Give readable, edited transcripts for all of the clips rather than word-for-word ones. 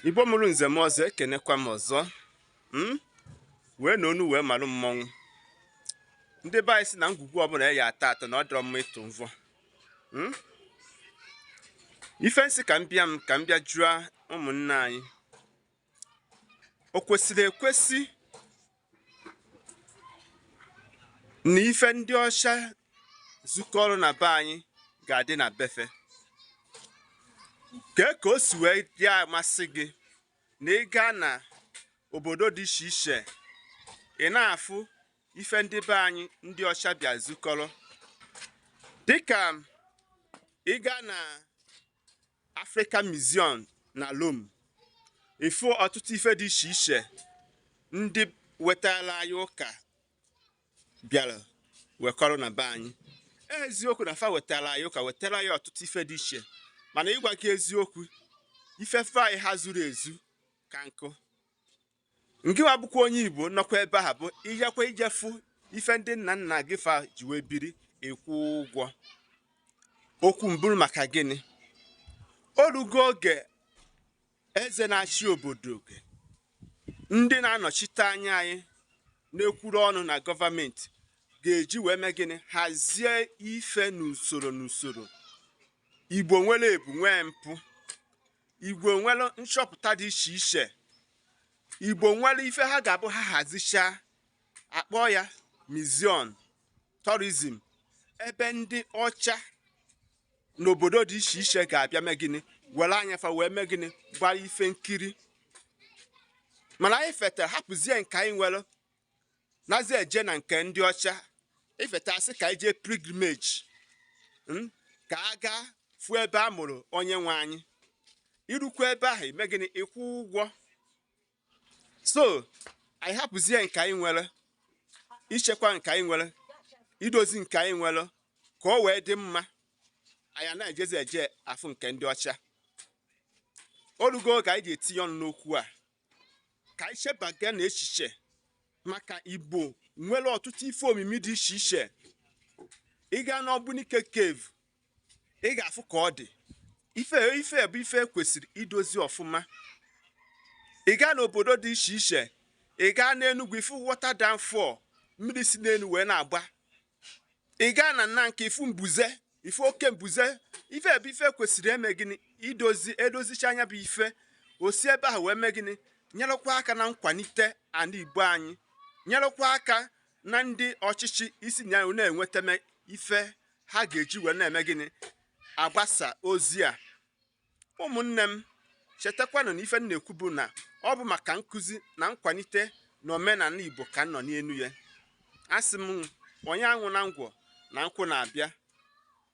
Igbo mụrụ nze m ọzọ, ekenekwa m ọzọ. Wee na onu wee malụ mmọnwụ. Ndị be anyị si na ngwugwu ọbụla ya ata atọ na ọ dọrọ mma ịtụ mvọ. Ife nsị ka m bịa m ka m bịa jụọ ụmụnne anyị, o kwesịrị ekwesị na ife ndị ọcha zukọrọ na be anyị ga-adị na befe? Kee ka o si wee dị amasị gị na ị gaa na obodo dị iche iche, ị na-afụ ife ndị be anyị ndị ọcha bịa zukọrọ? Dịka ị gaa na African Museum na Rome, ịfụ ọtụtụ ife dị iche iche ndị wetara anyị ụka bịara wekọrọ na be anyị. Eziokwu na fa wetara anyị ụka, wetara anyị ọtụtụ ife dị iche, mana ịgwa gị eziokwu, ife fe anyị ha zuru ezu ka nkụ. Ngịwa bụkwa onye Igbo nọkwa ebe ahụ, bụ ijekwa ijefu ife ndị nna nna gị fa ji wee biri, ịkwụ ụgwọ. Okwu mbụrụ maka gịnị? O rugo oge eze na-achị obodo, ndị na-anọchite anya anyị na-ekwuru ọnụ na gọọmenti ga-eji wee mee gịnị? Hazie ife n'usoro n'usoro. Igbo nwere ebu, nwee mpụ. Igbo nwere nchọpụta dị iche iche. Igbo nwere ife ha ga-abụ ha hazichaa, akpọ ya museum tourism, ebe ndị ọcha n'obodo dị iche iche ga-abịa mee gịnị? Were anya fa wee mee gịnị? Gbara ife nkiri. Mana anyị fetara hapụzie nke anyị nwere, nazi eje na nke ndị ọcha. Ifeta asị ka anyị jee pilgrimage, ka a gaa fụ ebe a mụrụ onye nwe anyị. Irukwa ebe ahụ, ime gịnị? Ịkwụ ụgwọ. So anyị hapụzie nke anyị nwere, ichekwa nke anyị nwere, idozi nke anyị nwere ka o wee dị mma. Anyị na-ejezi eje afụ nke ndị ọcha. Orugo oge anyị ji etinye ọnụ n'okwu a, ka anyị chebaga na echiche, maka Igbo nwere ọtụtụ ife omimi dị iche iche. Ị gaa n'Ogbunike Cave, ị ga-afụ ka ọ dị ife. Ife bụ ife kwesịrị idozi ọfụma. Ị gaa n'obodo dị iche iche, ị gaa n'Enugwu, ifu water downfall, mmiri si n'elu wee na-agba. Ị gaa na Nanka, ifu mbuze, ife oke mbuze. Ife bụ ife kwesịrị eme gịnị? Idozi. Edozicha anya bụ ife o si ebe ahụ wee mee gịnị? Nyerekwa aka na nkwalite ala Igbo anyị, nyerekwa aka na ndị ọchịchị isi na ya na-enweta ife ha ga-eji wee na-eme gịnị? Agbasa ozi a. Ụmụnne m, chetakwanụ na ife m na-ekwu bụ na ọ bụ maka nkụzi na nkwalite na omenala Igbo ka m nọ n'elu ya. Asị m, onye anwụ na ngwọ na nkwụ na-abịa.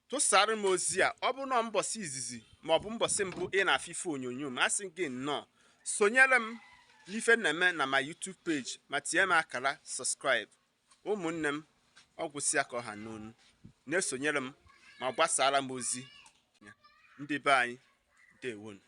Tụsara m ozi a. Ọ bụrụ na mbọsị izizi ma ọ bụ mbọsị mbụ ị na-afụ ife onyonyo m, asị gị nnọọ, sonyere m n'ife na-eme na ma YouTube page, ma tinye m akara subscribe. Ụmụnne m, ọ gwụsịa ka ọha n'onu na-esonyere m ma gbasara m ozi. Ndị be anyị, ndewonu.